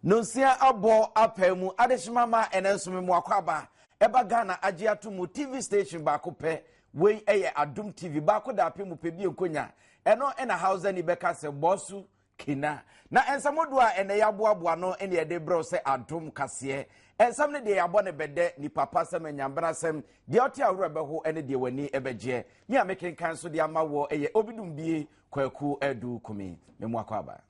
Nonsia abɔ apaa mu adehyema ma ɛnɛ nso me mmoakɔ aba ɛba Ghana agye ato mu TV station baako pɛ wei ɛyɛ Adom TV baako da apem mu pɛ bi nkonya ɛno ɛna Hausa ni bɛka sɛ bɔsu kina na nsɛm hodoɔ a ɛnɛ yɛaboaboa no ɛne ɛde brɛw sɛ Adom kaseɛ nsɛm no deɛ yɛabɔ ne bɛdɛ nipa pa sɛm anyambena sɛm deɛ ɔte ahorow ɛbɛho ɛne deɛ w'ani ɛbɛgyeɛ me a mekenkan so de ama wɔ ɛyɛ Obidumbie Kwaku Adu Kumi me mmoakɔ aba.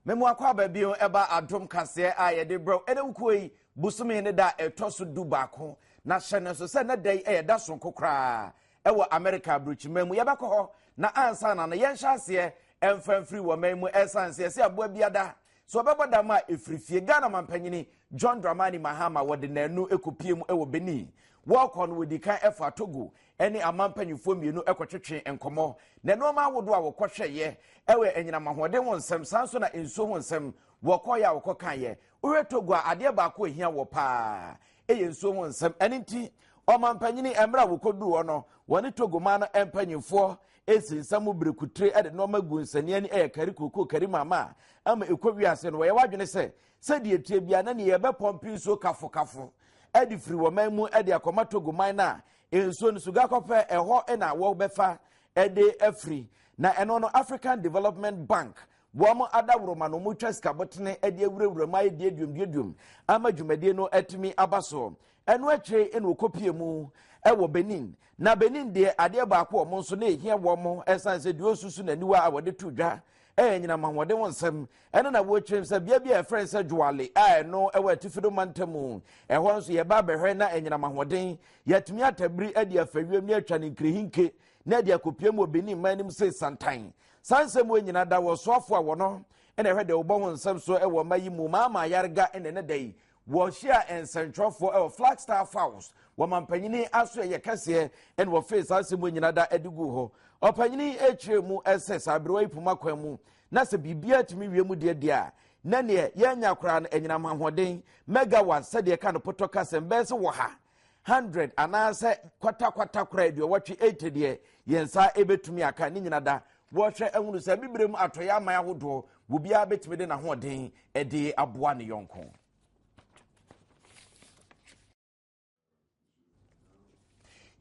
Memu akɔ aba bio ɛba adom kaseɛ a yɛde brɛw ɛnɛ wukuo yi bosome ne da ɛtɔ so du baako na hyɛ no nso sɛ ne da yi ɛyɛ da sonko koraa ɛwɔ Amerika aburokyima mu yɛbɛkɔ hɔ na ansa na no yɛnhyɛ aseɛ ɛmfa mfiri wɔ man mu ɛsan sɛ yɛsɛ aboa biada so ɔbɛbɔ dam a ɛfiri fie Ghana mampanyini John Dramani Mahama wɔde nanu ɛkɔpie mu ɛwɔ Benin wɔkɔ no wɔdi kan ɛfa Togo ne aman mpanyimfoɔ mmienu kɔtwetwee nkɔmmɔ, na nneɛma ahodoɔ a wɔkɔhwɛeɛ wɔ anyinam ahoɔden ho nsɛm, saa nso na nsuo ho nsɛm wɔkɔeɛ a wɔkɔkaeɛ. Wohwɛ Togo a, adeɛ baako a ɛhia wɔ paa yɛ nsuo ho nsɛm. Ɛno nti, ɔmampanyini mmerɛ a wɔkɔduu hɔ no, wɔne Togo man no mpanyimfoɔ si nsa mu birikutire de nneɛma gu nsania ni ɛyɛ kari kookoo kari mama a ama ɛkɔ wiase no. Wɔyɛ w'adwene sɛ sɛdeɛ ɛteɛ biara na neɛ yɛbɛpɔmpe nsuo kafokafo de firi wɔ man mu de akɔma Togo man no a Nsuo no sugakɔpɛ ɛhɔ na wɔbɛfa de afiri na ɛno no African Development Bank wɔn adaworoma na wɔtwa sikabotene de awurawura mu ayɛ duaduam duaduam ama dwumadie no atumi aba so. Ɛno akyire na wɔkɔpie mu wɔ Benin. Na Benin deɛ adeɛ baako wɔn nso na ɛhia wɔn ɛsiane sɛ deɛ ɔsusu n'aniwa a wɔde to dwa ɛyɛ anyinam ahoɔden ho nsɛm ɛno na wɔkyerɛm sɛ bea bi a ɛfrɛ sɛ Dwoale a ɛno ɛwɔ atifi do mantam mu ɛhɔ nso yɛba abɛhwɛ na anyinam ahoɔden yɛatumi atabiri adi afa wiem ne atwa ne nkerehinke na adi akɔpie mu wɔ Benin man anim sɛ santan saa nsɛm wɔ nyina da wɔ soafo a wɔno ɛna ɛhwɛ deɛ wɔbɔ ho nsɛm so ɛwɔ mma yi mu maama ayarega ɛna ɛnɛ da yi Wɔhyiaa nsɛntwerɛfoɔ wɔ Flagstaff House wɔ mampanyini asoɛeɛ kɛseɛ ɛna wɔfee saa asɛm wɔ nyina da de guu hɔ. Ɔpanyini yi kyerɛɛ mu sɛ saa aberewa yi poma kwan mu na sɛ biribiara tumi wie mu deɛ deɛ a na neɛ yɛanya koraa no anyinam ahoɔden megawatt sɛdeɛ ɛka no potɔ kasɛm bɛyɛ sɛ wɔ ha 100 anaasɛ kwatakwata koraa aduɔwɔtwe 80 deɛ yɛn nsa ɛbɛtumi aka ne nyina da wɔhwɛ ahunu sɛ bibire mu atɔeɛ aman ahodoɔ obiara bɛtumi de n'ahoɔden de aboa ne yɔnko.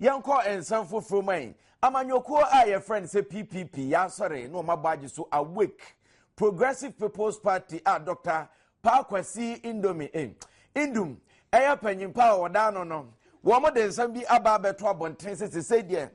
Yɛnkɔ nsɛm foforɔ mu yi amanyɔkuo a yɛfrɛ no sɛ ppp yɛasɔre na wɔn abɔ agye so awake progressive people's party a dr Paa Kwasi Indomie eh, Indum ɛyɛ panyin pa a wɔda ano no wɔn de nsɛm bi aba abɛto abɔnten sɛ sesei deɛ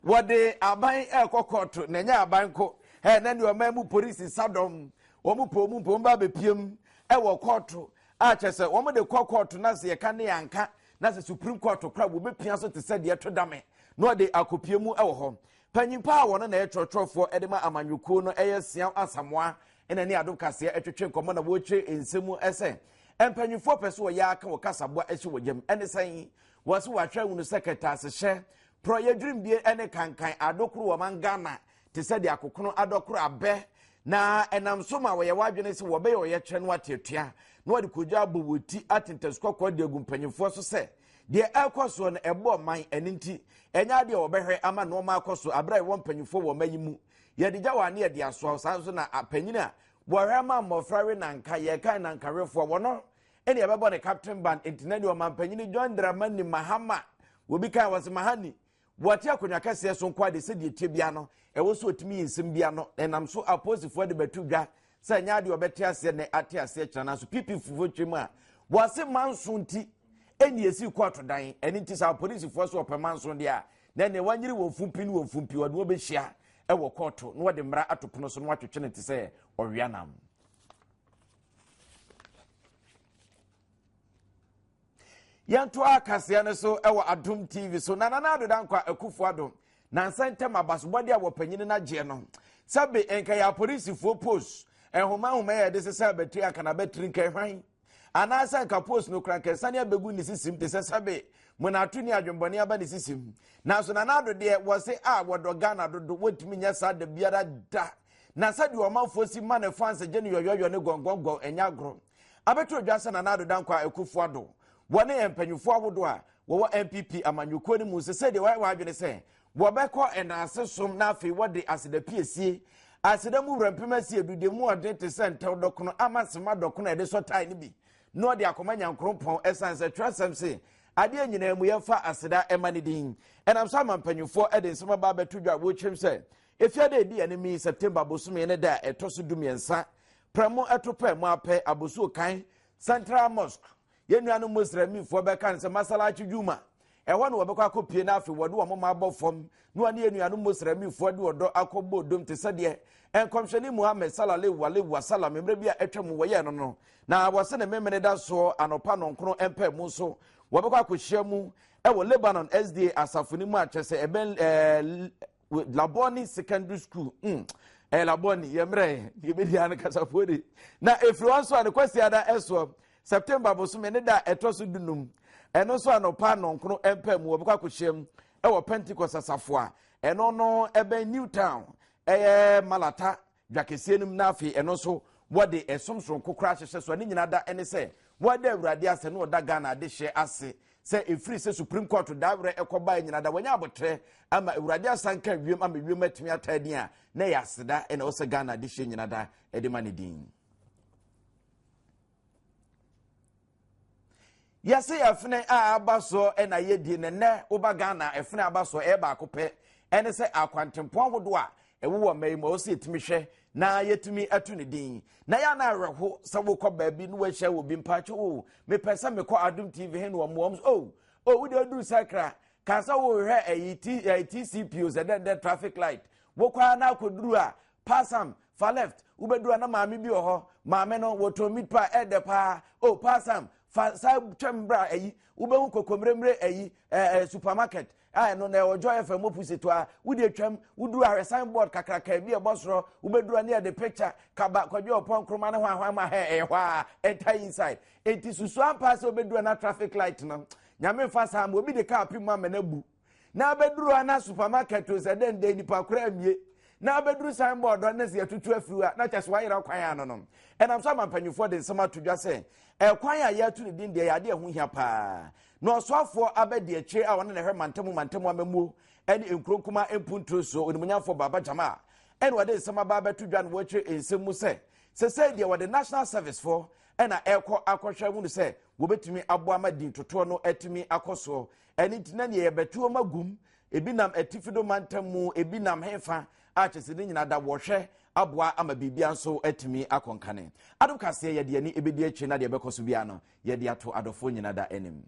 wɔde aban ɛrekɔ kɔɔto na ɛnyɛ aban ko ɛ na deɛ ɔman mu polisi sadɔm wɔn pɔ mu mpɔ ba abɛpiem ɛwɔ kɔɔto a kyerɛ sɛ wɔn de kɔ kɔɔto na sɛ yɛka ne yɛanka na sɛ supreme court kora wɔbɛpia so te sɛ deɛ ɛto dame na ɔde akɔpie mu ɛwɔ hɔ panyin pa a wɔn na ɛyɛ twerɛtwerɛfoɔ ɛde ma amanyɔkuo no ɛyɛ Siaw Asamoah ɛna ne adom kaseɛ ɛtwetwe nkɔmmɔ na wɔrekyerɛ nsɛm mu ɛsɛ mpanyinfoɔ pɛ so wɔyɛ aka wɔ kasaboa ɛhyɛ wɔ gyam ɛne sɛn wɔse wɔahwɛ ahunu sɛ kɛtɛasehyɛ porɔyɛ dwirimbie ɛne kankan adokoro wɔ man Ghana te sɛ deɛ akokono adɔkoro abɛ na ɛnam so ma wɔyɛ wɔadwene sɛ wɔbɛyɛ ɔyɛkyerɛ no ateatua na wɔde kogya abɔ wɔ ti atentasukɔkɔɔ de agu mpanyinfoɔ so sɛ deɛ ɛrekɔ soɔ no ɛbɔ ɔman ɛne nti ɛnyɛ adeɛ a wɔbɛhwɛ ama nneɛma akɔ so abere a ɛwɔ mpanyinfoɔ wɔ ɔman yi mu Yɛde gya wɔ ane yɛde asoa saa nso na apanyin a wɔhwɛ ma mmɔfra we nanka yɛka nankawefoɔ wɔno ɛne yɛbɛbɔ ne captain band nti na deɛ ɔmampanyini John Dramani Mahama wɔbi kan wɔ se Mahani wɔte akonnwa kɛseɛ so nko ade sɛdeɛ tie bia no ɛwɔ so ɔtumi yi nsɛm bia no ɛnam so apolisifoɔ de bɛto dwa sɛ ɛnyɛ adeɛ ɔbɛte aseɛ na ate aseɛ kyerɛ nanso pp fufuo twam a wɔase manso nti ɛne ɛsi kɔɔto dan ɛne nti sɛ apolisifoɔ so ɔpɛ manso deɛ a na ɛneɛ wanyere wɔn fumpi ne wɔn fumpi wɔde wɔn bɛhyia wɔ kɔɔto na wɔde mmara ato pono so na wɔatwetwe no te sɛ ɔweanam. Yɛnto akaseɛ no so wɔ Adom TV so na Nana Addo Dankwa Akufo Addo nansa ntam abasobɔde a wɔpanyini no agyeɛ no sɛbe nka yɛ apolisifoɔ post nhoma nhoma yɛ de sesa abatiri anka na abatiri nka hwan. Anaasɛ nka post no kora nka ɛsane abɛgu ne sisim te sɛ sɛbe monato ne adwembɔne aba ne sisim. Nanso Nana Addo deɛ wɔse a wɔdɔ Ghana dodo wɔntumi nyɛ saa da biara da. Na sɛdeɛ ɔmanfoɔ si ma ne fans gye no yɔyɔyɔ ne gɔngɔngɔn ɛnyɛ agorɔ. Abɛto dwa sɛ Nana Addo Dankwa Akufo Addo wɔne mpanyinfoɔ ahodoɔ a wɔwɔ NPP amanyɔkuo no mu sɛ sɛdeɛ wɔayɛ wɔn adwene sɛ wɔbɛkɔ ɛnaase som na afei wɔde aseda piesie aseda mu wura mpem asi edu deɛ mu ɔden te sɛ ntɛw dɔkono ama sema dɔkono a yɛde sɔ tae no bi na ɔde akɔma nyankoropɔn ɛsan sɛ twerɛsɛm se adeɛ nyinaa mu yɛmfa aseda ɛma ne din. Ɛnam so ama mpanyinfoɔ de nsɛm aba abɛto dwa a wɔkyerɛm sɛ efiada edi anim yi September bosome ne da a ɛtɔ so 13 prɛmo ɛto pɛ mu apɛ abosuo kan Central Mosque. Yɛn nuanom Muslimfoɔ bɛka no sɛ Masalachi Juma. Ɛhɔ na wɔbɛkɔ akɔpie no afei wɔde wɔn moma abɔ fam na wɔne yɛn nuanom Muslimfoɔ de ɔdɔ akɔbɔ odom te sɛ deɛ nkɔmhyɛni Muhammad sallallahu alaihi wasallam mmerɛ bi a atwa mu wɔyɛɛ no no. Na wɔse ne memene da soɔ anɔpa nɔnkron mpaa mu nso wɔbɛkɔ akɔhyia mu ɛwɔ Lebanon SDA asafo no mu a kyerɛ sɛ ɛbɛn Labone Secondary School. Labone yɛ mmerɛ yɛbɛdi ano kasafoɔ de. Na ɛfiri hɔ nso a ne kwasiada ɛsoɔ September bosome ne da a ɛtɔ so 15 ɛno nso anɔpa nɔnkron mpaa mu wɔbɛkɔ akɔhyia mu ɛwɔ Pentecost asafo a ɛno no ɛbɛn New Town ɛyɛ Malata dwakɛseɛ no mu. Na afei ɛno nso wɔde ɛsom soronko koraa ahyehyɛ so a ne nyinaa da ɛne sɛ wɔda Awurade ase na wɔda Ghana adehyeɛ ase sɛ ɛfiri sɛ Supreme Court da awerɛ ɛkɔbaeɛ nyinaa da wɔanya abotrɛ ama Awurade asanka wiem ama wiem atumi ataa din a na ɛyɛ aseda ɛna ɛwɔ sɛ Ghana adehyeɛ nyinaa da ɛde ma ne din. Yɛse ɛfene a aba soɔ ɛna yɛdie na nnɛ woba Ghana ɛfene aba soɔ ɛyɛ baako pɛ ɛne sɛ akwantempɔn ahodoɔ a ɛwowɔ mma yi mu ɛwɔ sɛ yɛtumi hwɛ na yɛtumi ato ne din. Na yɛ ana awerɛho sɛ wokɔ baabi na woahyia wɔ bi mpakyɛ o mepɛ sɛ mekɔ Adom TV he na ɔmmoa m o o wode aduru sakra ka sɛ wohwɛ ɛyi T ɛyi TCP o sɛ dɛn dɛn traffic light wokɔ a na akɔduru a Pasam fa left wobɛduru a na maame bi wɔ hɔ maame no wɔtɔn meat pie ɛdɛ paa o Pasam fa saa twɛm bra ayi wobɛhu kokommeremmere ayi ɛɛ supermarket a ɛno na ɛwɔ Joy FM opposite a wode atwam woduru ahwɛ signboard kakraka bi ɛbɔ soro wobɛduru a ne yɛde picture kaba kwadwo ɔpɔn nkroma ne hwan hwan ma hɛ ɛyɛ hɔ a enter inside enti susu ampa sɛ wobɛduru a na traffic light no nyame mfa saa ma obi de kaa pim ama no abu na abɛduru a na supermarket o sɛ dɛn dɛn nipa koraa mmie na abɛduru signboard hɔ ne sɛ yɛtutu afiri a na kyɛ sɛ wayera kwan ano no. Ɛnam so ama mpanyinfoɔ de nsɛm ato dwa sɛ ɛkwan a yɛato ne din deɛ yɛ adeɛ ɛho hia paa na ɔsoafoɔ abɛdi akyire a ɔne na ɛhwɛ mantamu mantamu amamuo ɛne nkuro nkuma mpunturo soɔ onimunyamfoɔ Baba Jamal ɛna ɔde nsɛm aba abɛto dwa no wɔakyerɛ nsɛm mu sɛ sɛsɛ deɛ wɔde national service foɔ ɛna ɛkɔ akɔhwɛ hunu sɛ wɔbɛtumi aboa ma din totoɔ no atumi akɔ soɔ. Ɛno nti na neɛ yɛbɛto wɔn agum, ebi nam atifi do mantam mu, ebi nam hefa a kyerɛ sɛ ne nyinaa da wɔhwɛ aboa ama biribia nso atumi akɔ nkane. Adom kaseɛ yɛde ani ɛbɛdi akyire na deɛ ɛbɛkɔ so biara no yɛde ato adɔfoɔ nyina da anim.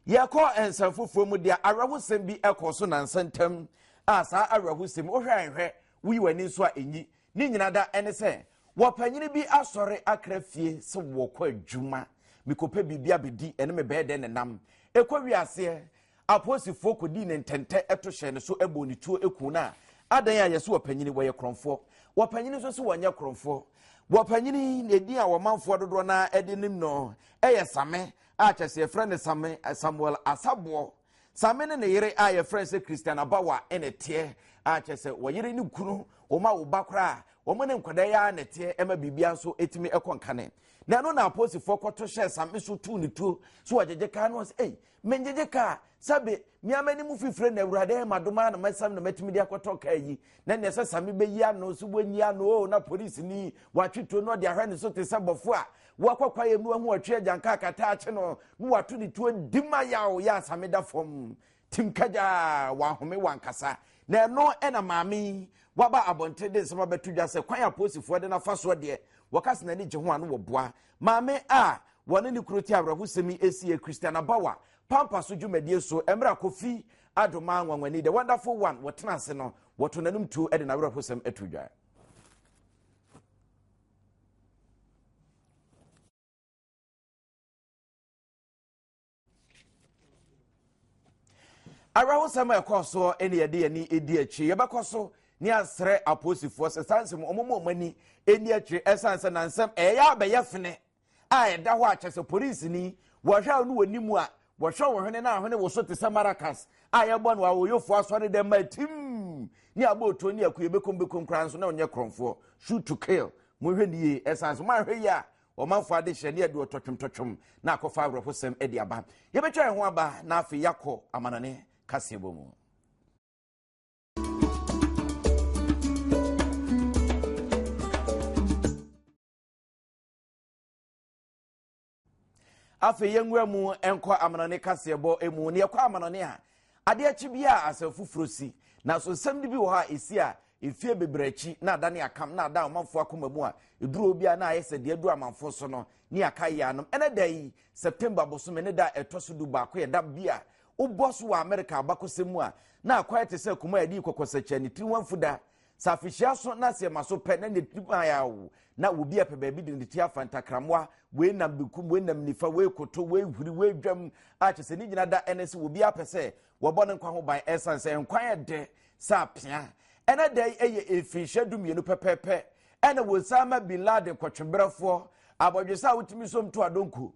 Yɛkɔ nsɛm foforɔ mu deɛ awerɛhosɛm bi ɛkɔ so nansa ntam a saa awerɛhosɛm wohwɛ nhwɛ woyi w'ani nso a ɛnyi Ne nyina da ɛne sɛ wɔpanyini bi asɔre akra fie sɛ wɔkɔ adwuma mekɔpɛ biribi abɛdi ɛne me bɛyɛ dɛn ne nam ɛkɔ wiaseɛ apolisifoɔ kɔdii ne ntɛntɛ ɛto hyɛ ne so ɛbɔɔ ne tuo ɛku no a adan a yɛsɛ wɔpanyini wɔyɛ korɔmfoɔ wɔpanyini nso sɛ wɔnyɛ korɔmfoɔ wɔpanyini na ɛdin a wɔmanfoɔ dodoɔ no ɛde nim no ɛyɛ Same a kyɛ sɛ yɛfrɛ no Same Samuel Asaboɔ Same ne ne yere a yɛfrɛ sɛ Christian Abawa na ɛteɛ a kyerɛ sɛ wɔyere ne kunu wɔn a wɔba koraa wɔn ne nkwadaa yi ara na ɛteɛ ɛma biribiara nso ɛtumi ɛkɔ nkane na ɛno na apolisifoɔ kɔto hyɛ Same so tuu ne tuo so wɔgyegye kaa no sɛ ei mengyegye kaa sɛbe mmeama ne mu fifire na awurade ayɛ m'adom ara na masam na matumi de akɔtɔ kaa yi na nea sɛ Same bɛyi ano so wɔnyi ano o na polisini watwe tuo no ɔde ahwɛ ne so te sɛ bɔfo a wakɔ kwaeɛ mu ahu ɔtwe agyanka akata akye no na wato ne tuo di ma yaw yɛ asame da fam tim kagyaa wahome wankasa na ɛno ɛna maame yi waba abɔnten de nsɛm abɛto dwa sɛ kwan a polisifoɔ de n'afa soɔ deɛ wɔka sɛ n'ani gye ho a no wɔboa maame a wɔne ne kuro te awerɛhosɛm yi esi yɛ Christian Abawa pampa so dwumadie so mmerɛ Kofi Adoma Nwanwani the wonderful one wɔtena ase no wɔto n'anom tuo de n'awerɛhosɛm ato dwa. Awerɛhosɛm a ɛkɔɔ soɔ ne yɛde yɛn ani di akyi. Yɛbɛkɔ so. Ne asrɛ apolisifoɔ sɛ saa nsɛm wɔn mu wɔn ani ɛni akyire ɛsan sɛ nansɛm ɛyɛ abɛyɛ fene a ɛda hɔ a kyɛ sɛ polisini wɔhwɛ a ɔne wɔn mu a wɔhwɛ wɔn hwene na ahwene wɔ so te sɛ maracas a yɛbɔ no awoyofoɔ asɔre dɛm ma tim ne abɔ otuo ne akuo bekom bekom koraa nso na ɔnyɛ korɔmfoɔ. Shoot to kill, monhwɛ ne yie, ɛsan so moanhwɛ yie a ɔmanfoɔ adehyɛ ne ɛde ɔtɔtwom tɔtwom na akɔfa awerɛhosɛm de aba. Yɛbɛtwa yɛn ho aba na afei yɛakɔ amanɔne kaseɛbɔ mu. Afei yɛnwura mu nkɔ amanɔne kaseɛbɔ mu. Na yɛkɔ amanɔne a, adeɛ akyi bi a asɛm foforɔ si. Nanso nsɛm no bi wɔ hɔ a ɛsi a mfie bebree akyi na ada ne akam na ada ɔmanfoɔ akoma mu a ɛduru obi a na ayɛ sɛ deɛ aduru amanfoɔ so no ne aka yɛ anom. Ɛnɛ da yi, September bosome ne da a ɛtɔ so 11 yɛ da bi a wobɔ so wɔ Amerika abakɔsɛm mu a na akɔyɛ te sɛ kuma a yɛde kɔkɔsɛkyɛ ne tiri ho afuda. Sɛ afehyia so na sɛ ɛma so pɛ na ne ti ayaw na obi apɛ baabi de ne ti afa ntakrammoa, wei nam benkum, wei nam nifa, wei koto, wei huri, wei dwam, a kyerɛ sɛ ne nyina da ɛne sɛ obi apɛ sɛ wɔbɔ ne nkwa ho ban ɛsan sɛ nkwa yɛ dɛ sɛ apea. Ɛna da yi ɛyɛ mfinhyia 12 pɛpɛɛpɛ ɛna Osama bin Laden kɔtweberɛfoɔ abɔdwesɛ a wotumi som to adonko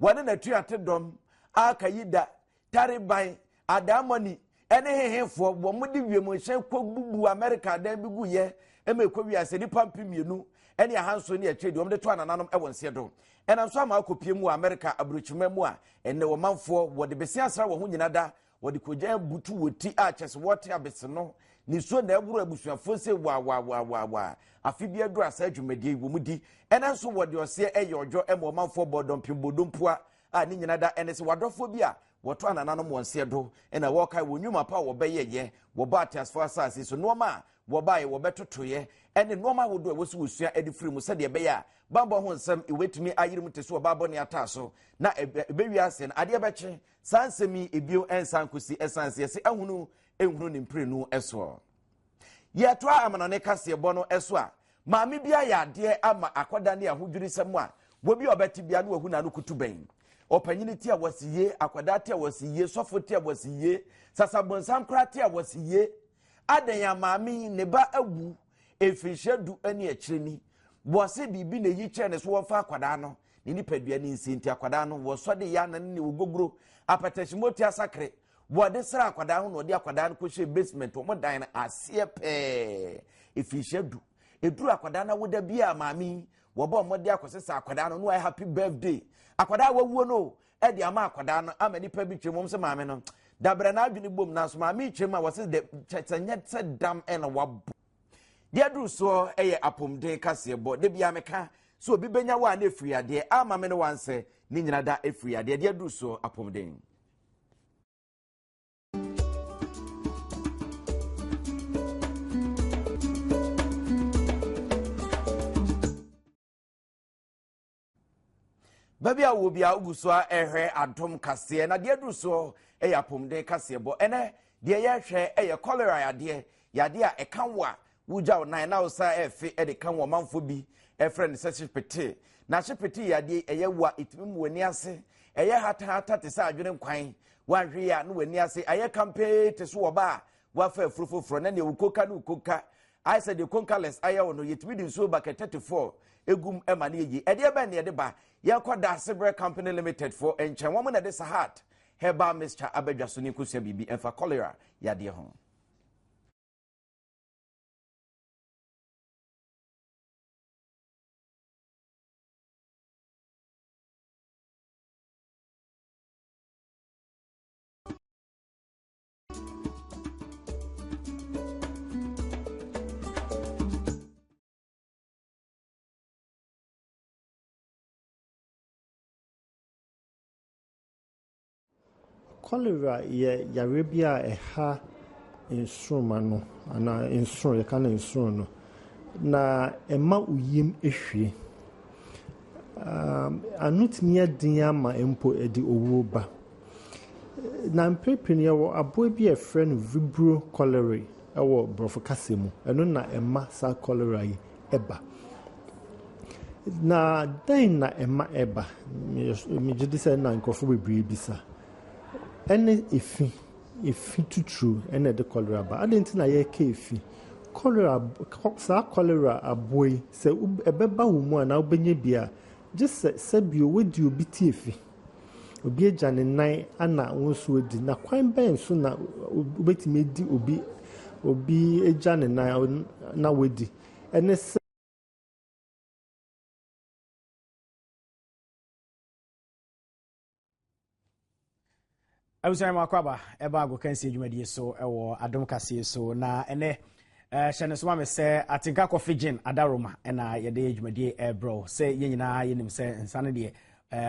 wɔne n'atuate dɔm Al-Qaeda, Taliban, adaemone ne hehefoɔ wɔn de wiemhyɛn kɔbubu Amerika adan bi guyɛ ma ɛkɔ wiase nnipa 2700 ne akyire deɛ wɔn de to anananom wɔ nseɛ do. Ɛnam so ama akɔpie mu wɔ Amerika aburokyima mu a ɛnɛ wɔmanfoɔ wɔde bese asra wɔn ho nyina da wɔde kogyan butu wɔ ti a kyɛ sɛ wɔte abese no nisuo na ɛworo abusuafoɔ sɛ wawawawawa afe bi aduru asa dwumadie yi wɔn di. Ɛnɛ nso wɔde ɔseɛ ɛyɛ ɔdwɔ ɛma ɔmanfoɔ bɔ dɔmpem bɔdompoa a ne nyina da ɛne sɛ wadɔfoɔ bi a wɔto anananom wɔn seɛ do na wɔkae wɔn nnwuma pa a wɔbɛyɛyɛ wɔbɔ ateasefoɔ asase so nnoɔma a wɔbaeɛ wɔbɛtotoeɛ ɛne nnoɔma ahodoɔ a ɛwɔ so wɔsua de firi mu sɛdeɛ ɛbɛyɛ a bammɔ ho nsɛm wɔbɛtumi ayere mu te so ɔbaa bɔne ataa so na ɛbɛwie ase no adeɛ bɛkye saa nsɛm yi ebio ɛnsan kɔsi ɛsan sɛ yɛse ahunu nhunu ne mprenu soɔ. Yɛtoa amanɔne kaseɛbɔ no so a, maame bi ayɛ adeɛ ama akwadaa ne ahodwirisɛm a wɔbi a ɔbɛte bia no wahu n'ano kutu bɛn. Ɔpanyini te a wɔsi yie, akwadaa te a wɔsi yie, sɔfo te a wɔsi yie, sasabonsam koraa te a wɔsi yie. Adɛn a maame yi ne ba awu mfirinhyia 10 ne akyire ni. Wɔse biribi na eyi kyerɛ ne so wɔmfa akwadaa no ne nipadua ne nsi nti akwadaa no wɔsɔ de yɛ anan ne ogogoro apɛtɛhyemoti asakere Wɔde sra akwadaa ho na wɔde akwadaa no kɔhyɛ basement, wɔn dan no aseɛ pɛɛ. Efihyia du. Eduru akwadaa no awoda bi a maame yi wɔbɔ mmɔden akɔsesa akwadaa no na wɔayɛ happy birthday. Akwadaa a wawuo no ɛde ama akwadaa no ama nipa bi twam wɔn sɛ maame no dabrɛ n'adwene bom nanso maame yi twam a wɔsɛ dɛ kyɛ nyɛ sɛ dam ɛna wabɔ. Deɛ aduru soɔ yɛ apɔmuden kaseɛbɔ. Da biara meka sɛ obi bɛnya wo a na ɛfiri adeɛ ama me ne wansɛ ne nyina da ɛfiri adeɛ. Deɛ aduru soɔ apɔmuden. Baabi a wɔ biara wogu so a ɛhwɛ Adom kaseɛ na deɛ aduru soɔ yɛ apɔmuden kaseɛbɔ. Ɛnɛ deɛ yɛhwɛ yɛ cholera yadeɛ, yadeɛ a ɛka wo a wogya wo nan na wosan ɛfe de ka wo ɔmanfoɔ bi ɛfrɛ no sɛ hyepete. Na hyepete yadeɛ ɛyɛ wo a ɛtumi mu w'ani ase ɛyɛ hatahata te sɛ adwene nkwan, woanhwɛ yie a na w'ani ase ayɛ kampee te so ɔba a wafa afuro foforɔ na nea wokoka ne wokoka ayɛ sɛ deɛ konkalɛs ayɛ wo no. Yɛtumi de nsuo bucket 34 egum ma no yɛyi. Ɛdeɛ bɛn na yɛde ba? Yɛkɔ Daasebrɛ Company Limited foɔ nkyɛn, wɔn na ɛde Sahat herbal mixture abadwa so ne nkosua biribi ɛmfa cholera yadeɛ ho. Cholera yɛ yareɛ bi a ɛha nsoroma no anaa nsoro, yɛka no nsoro no, na ɛma wo yam hwie. Ano tumi yɛ den ama mpo ɛde owuo ba. Na mprɛ pii no yɛwɔ aboa bi a yɛfrɛ no Vibrio cholerae wɔ borɔfo kasa mu. Ɛno na ɛma saa cholera yi ba. Na dɛn na ɛma ɛba? Megye di sɛ na nkurɔfo bebree bisa. Ɛne efi, efi tuturu na ɛde cholera ba. Adɛn nti na yɛreka efi? Cholera, saa cholera aboa yi, sɛ ɛbɛba wo mu anaa wobɛnya bi a, gye sɛ sɛbio woadi obi tiafi. Obi agya ne nan ana wo nso adi. Na kwan bɛn so na wobɛtumi adi obi obi agya ne nan na wadi? Ɛne sɛ. Abusua mu akwaba ɛba agokansie dwumadie so ɛwɔ Adom Kaseɛ so na ɛnɛ hyɛ ne so ma me sɛ Atenka Coffee Gin Adaroma ɛna yɛde dwumadie ɛbrɛw sɛ yɛn nyinaa yɛnim sɛ nsa no deɛ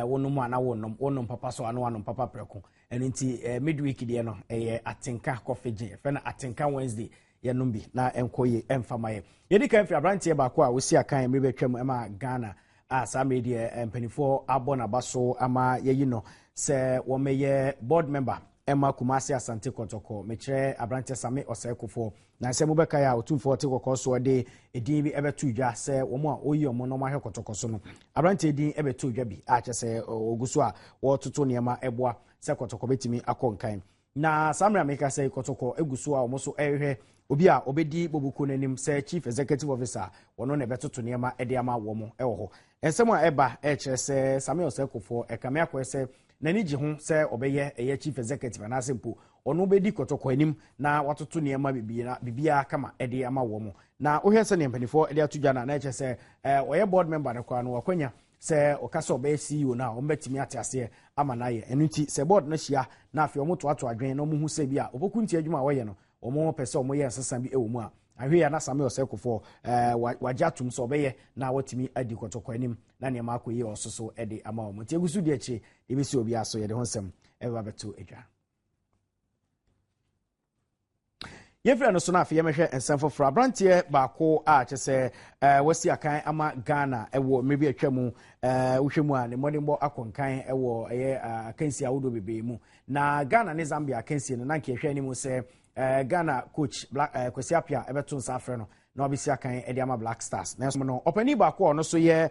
wonom a na wonom wonom papa so ano anom papa prɛko. Ɛno nti midweek deɛ no ɛyɛ Atenka Coffee Gin, yɛfrɛ no Atenka Wednesday. Yɛnom bi na ɛnkɔ yie ɛmfa ma yɛ. Yɛdi kan firi aberanteɛ baako a wɔsi akan mmere bɛtwam ɛma Ghana a saa mmere deɛ mpanimfoɔ abɔ n'aba so ama yɛyi no sɛ wɔmmɛyɛ board member ɛma Kumasi Asante Kɔtɔkɔ. Mekyerɛ aberanteɛ Same Osei Kufuor. Na sɛ mobɛkae a, Otumfoɔ te kɔkɔɔ soɔ de edin bi ɛbɛto dwa sɛ wɔn a wɔyi wɔn na wɔahwɛ kɔtɔkɔ so no, aberanteɛ din ɛbɛto dwa bi a kyerɛ sɛ ɔgu so a wɔretoto nneɛma ɛboa sɛ kɔtɔkɔ bɛtumi akɔ nkan. Na saa mmerɛ a meka sɛ kɔtɔkɔ egu so a wɔn nso ɛrehwɛ obi a ɔbɛdi bobuku n'anim sɛ chief executive officer, wɔn na ɛbɛtoto nneɛma ɛde ama wɔn ɛwɔ hɔ. Nsɛm a ɛba ɛkyerɛ sɛ Samuel Osei Kufuor ɛkame akɔyɛ sɛ n'ani gye ho sɛ ɔbɛyɛ ɛyɛ chief executive anaasɛ mpo ɔno bɛdi kɔtɔkɔ anim na watoto nneɛma biribiara kama ɛde ama wɔn. Na wohwɛ sɛ nea mpanimfoɔ ɛde ato dwa no a, na ɛkyerɛ sɛ ɔyɛ board member no koraa no wakwanya sɛ ɔka sɛ ɔbɛyɛ CEO no a, wɔn bɛtumi ate aseɛ ama no ayɛ. Ɛno nti sɛ board no ahyia na afei wɔn toato adwene na wɔn hu sɛ bi a Opoku Nti adwuma a wɔyɛ no wɔn pɛ sɛ wɔn yɛ nsesa bi wɔ mu a, ahwɛ ya na Samuel Osei Kufuor wagye atum sɛ ɔbɛyɛ na watumi adi kɔtɔkɔ anim na nneɛma akɔ yie ɔso so de ama wɔn. Nti egu so di akyire ebesi obi aso yɛde ho nsɛm ɛbɛba bɛto adwa. Yɛmfiri no so no afei yɛmɛhwɛ nsɛm foforɔ. Aberanteɛ baako a kyɛ sɛ wasi akan ama Ghana ɛwɔ mmerɛ bi atwa mu, wohwɛ mu a ne mmɔdenbɔ akɔ nkan ɛwɔ ɛyɛ akansie ahodoɔ bebree mu. Na Ghana ne Zambia akansie no na nka yɛhwɛ anim sɛ Ghana coach Black Kwesi Appiah ɛbɛto nsa afrɛ no na wabɛsi akan ɛde ama Black Stars. Nanso no ɔpanin baako a ɔno nso yɛ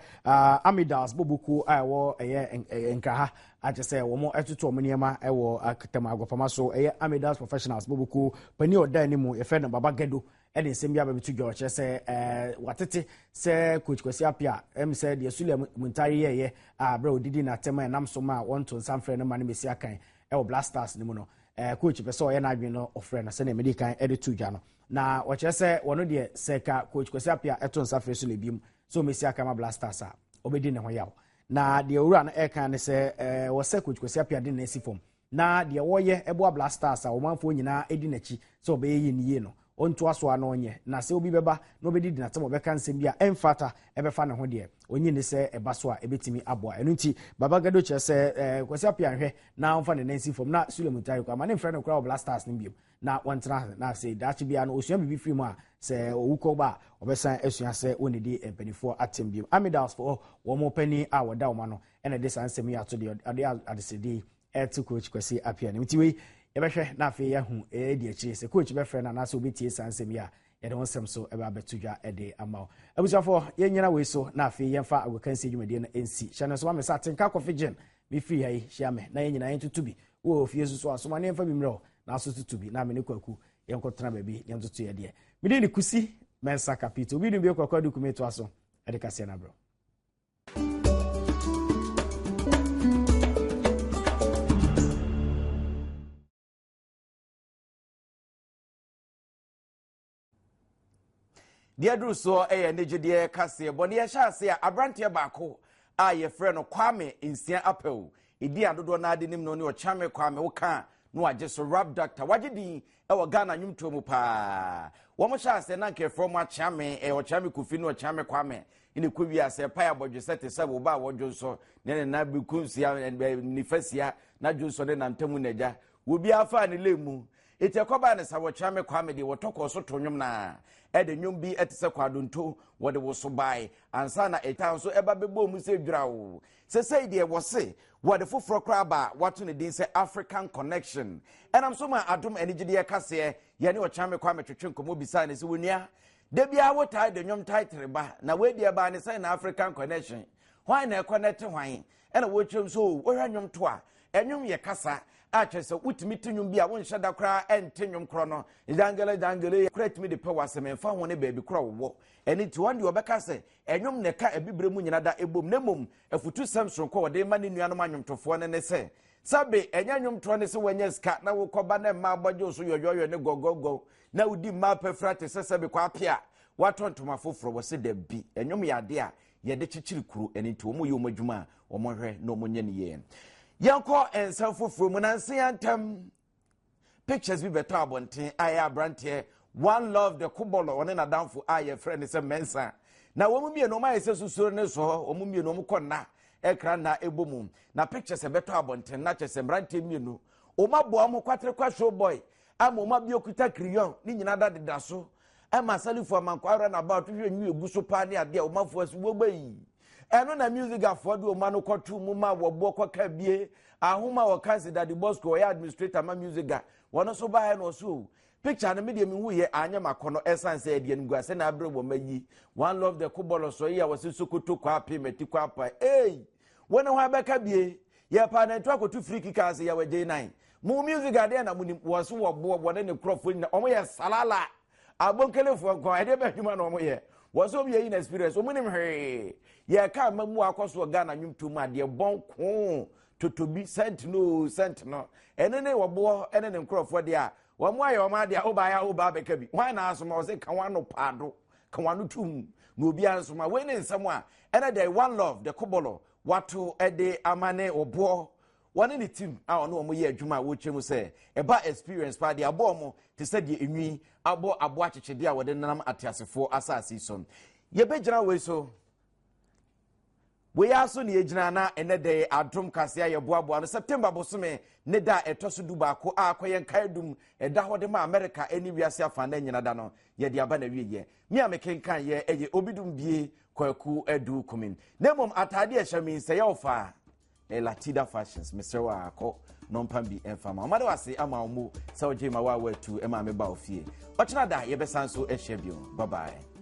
Amidals Bobuku a ɛwɔ ɛyɛ Nkraha akyɛ sɛ wɔn ɛtoto wɔn nneɛma ɛwɔ Atam Agopama so, ɛyɛ Amidals Professionals Bobuku panin a ɔda anim yɛfrɛ no Baba Gado ɛde nsɛm bi abɛbɛto dwa. Ɔkyerɛ sɛ watete sɛ coach Kwesi Appiah ɛm sɛ deɛ Sulia Muntari yɛɛyɛ a berɛ a odidi n'atɛm a ɛnam so ma wɔnto nsa mfrɛ no ma no bɛsi akan ɛwɔ Black Stars no mu no, coach pɛ sɛ ɔyɛ n'adwene no ɔfrɛ no sɛdeɛ mede kan ɛde to dwa no. Na wɔkyerɛ sɛ wɔno deɛ sɛ ka coach Kwesi Appiah ɛto nsa frɛ so na ebiem sɛ ɔmɛsi akan ma Black Stars a, ɔbɛdi ne ho yaw. Na deɛ owura no ɛka ne sɛ wɔsɛ coach Kwesi Appiah de ne asi fam na deɛ wɔyɛ ɛboa Black Stars a ɔmanfoɔ nyinaa ɛdi n'akyi sɛ ɔbɛyɛ yie ne yie no, ɔntoa so a na ɔnyɛ. Na sɛ obi bɛba na ɔbɛdidi n'atam ɔbɛka nsɛm bi a ɛmfata ɛbɛfa ne ho deɛ, ɔnyi ne sɛ ɛba so a ɛbɛtumi aboa. Ɛno nti Baba Gado kyerɛ sɛ Kwesi Appiah nhwɛ na ɔmfa ne nan si fam na Sule Muntari koraa ma ne mfrɛ no koraa wɔ Black Stars no biom na wɔntena na sɛ daakye biara no ɔsua biribi firi mu a, sɛ ɔwu kɔ ba a ɔbɛsan asua sɛ wɔnnidi mpanimfoɔ atɛm biom. Amidals foɔ wɔn panin a wɔda wɔn ano ɛna de saa nsɛm yi ato deɛ ɔde adesrɛdeɛ yi ɛte coach Kwesi Appiah anim. Nti wei yɛbɛhwɛ na afei yɛahu ɛdi akyire sɛ coach bɛfrɛ no anaasɛ obɛtie saa nsɛm yi a yɛde ho nsɛm so ɛbɛ abɛto dwa ɛde ama wo. Abusuafoɔ, yɛnyina wei so na afei yɛmfa agokansie dwumadie no nsi. Hyɛ no nso ma me sɛ Atenka Coffee Gin mefiri ha yi hyia me na yɛn nyinaa yɛntoto bi. Wowɔ fie nso so asoma ne yɛmfa bi mmerɛ wo na aso toto bi na me ne Kwaku yɛnkɔtena baabi yɛntoto yɛ deɛ. Mede ne Kusi Mensah Kapito obi dum bi Kwaku Aduku metoa so ɛde kaseɛ no abrɛ. Deɛ duru soɔ yɛ anigyedeɛ kaseɛ bɔ ne yɛhyɛ ase a aberanteɛ baako a yɛfrɛ no Kwame Nsia Apɛw ɛdi adodoɔ no ade nim no ne Ɔkyame Kwame woka na wagye so rap doctor wagye din ɛwɔ Ghana nnwomtoɔ mu paa. Wɔn hyɛ ase na nka yɛfrɛ wɔn Akyeame, ɛyɛ Ɔkyame Kofi ne Ɔkyame Kwame ne kɔ wi ase pae abɔdwesɛ te sɛ wo ba a wɔdwo nso ne ne nan benkum sia nifa sia na dwo nso ne nantamu n'agya obiara faa ne lane mu. Eti ɛkɔbaa ne sa Wɔkyame Kwame deɛ wɔtɔ kɔɔ so to nnwom na ɛde nnwom bi ɛte sɛ kwadonto wɔde woso bae ansa na ɛta nso ɛba bɛbɔ mu sɛ dwuraw. Sesei deɛ wɔse wɔde foforɔ koraa ba a wɔato ne din sɛ African Connection. Ɛnam so ma Adom anigyedeɛ kaseɛ yɛne Ɔkyame Kwame twetwe nkɔmmɔ bisaa ne sɛ wɔnua da biara wotae de nnwom title ba na wei deɛ baa ne sɛn na African Connection hwan na ɛkɔnɛte hwan? Ɛna wɔkyerɛm so wohwɛ nnwom to a ɛnwom yɛ kasa. a kyerɛ sɛ wotumi te nnwom bi a wonhyɛ da koraa ɛnte nnwom korɔ no jangele jangele koraa tumi de pɛ w'asɛm ɛmfa ho ne baabi korɔ wowɔ. Ɛno nti wɔn deɛ wɔbɛka sɛ ɛnwom na ɛka abibire mu nyina da ɛbom na mmom afutusɛm soronko a wɔde ma ne nuanom anwomtofoɔ no ne sɛ sɛbe ɛnyɛ nnwomtoɔ ne sɛ woanya sika na wokɔba na mmaa bɔgye wo so yɔyɔyɔ ne gɔgɔgɔ na wodi mmaa pafira te sɛ sɛbe kwaape a watɔ ntoma foforɔ. Wɔ se dabi, ɛnwom yɛ adeɛ a yɛde kyekyere kuro, ɛno nti wɔn yɛ wɔn adwuma a wɔn hwɛ na wɔn nyɛ ne yie. Yɛnkɔ nsɛm foforɔ mu. Nanse yɛntɛm pictures bi bɛtɔ abɔnten a ɛyɛ aberanteɛ One Love the Kobɔlɔ ɔne n'adamfo a yɛfrɛ no sɛ Mensah. Na wɔn mmienu wɔn ayɛ sɛ susuro ne sɔhɔ, wɔn mmienu wɔn kɔ nna ɛkra nna ɛbɔ mu. Na pictures ɛbɛtɔ abɔnten na kyerɛ sɛ mmeranteɛ mmienu wɔn aboa wɔn kwaterekwa show boy ama wɔn abio kuta kiriyon ne nyinaa da deda so ɛma Salifu Amankwa awura na about hwɛ nwi egu so paa ne adeɛ a wɔn afo asi wɔgbɛ yi. Ɛno na music afoɔ de wɔn ano kɔto mu ma wɔboɔ kɔka bie ahoma wɔka sɛ Daddy Bosco ɔyɛ administrator ma music a wɔn nso baeɛ na ɔso o picture no medeɛ mehu yɛ anyɛ makɔ no ɛsan sɛ ɛdeɛ no gu ase na abrɛ wɔ mayi One Love the kobɔlɔ sɔ yi a wɔse Sokoto kɔ ape mati kɔ apa ei wɔne ho abɛka bie yɛ paa nantu akɔto free kick ase yɛ wɔgye nan mo music adeɛ na monim wɔ so wɔboɔ wɔne ne nkurɔfoɔ nyina wɔn yɛ salala abonkelefoɔ nko ɛdeɛ bɛ adwuma na wɔn yɛ wɔn so wɔn yɛ inexperience wɔn nim hwee yɛ ka ama mu akɔ so wɔ Ghana nnwomto mu adeɛ bɔn koo totobi sɛnt no sɛnt no ɛne ne wɔboɔ ɛne ne nkurɔfoɔ deɛ a wɔn ayɛ wɔn adeɛ a wobaeɛ a woba abɛka bi wɔn na asoma wɔ sɛ ka wɔn ano paado ka wɔn ano tum na obiara nsoma wei ne nsɛm a ɛna deɛ One Love the kobɔlɔ wato ɛde ama ne ɔboɔ wɔne ne team a ɔne wɔn yɛ adwuma a wɔkyerɛ mu sɛ ɛba experience paa deɛ abɔ wɔn te sɛ deɛ enwi abɔ aboa akyekyedeɛ a wɔde nenam ateasefoɔ asase so. Yɛbɛgyina wei so. Wei ara so na yɛgyina na ɛnɛ da yi adom kaseɛ a yɛboaboa no September bosome ne da a ɛtɔ so 11 a akɔyɛ nkaedum ɛda hɔ de ma Amerika ne wiase afa na nyina da no yɛde aba na wieɛ. Me a mekenkan yɛ ɛyɛ Obidum Bie Kwaku Adu Kumin. Na mmom ataade a ɛhyɛ me nsɛ yɛ ɔfa a Latida Fashions mesrɛ wo a kɔ nɔmpam bi ɛmfa ma ɔma de wase ama wo mu sɛ wogye ma wo a woatu ɛma me ba ofie. Ɔkyena da yɛbɛsan so ahyia bio. Bye bye.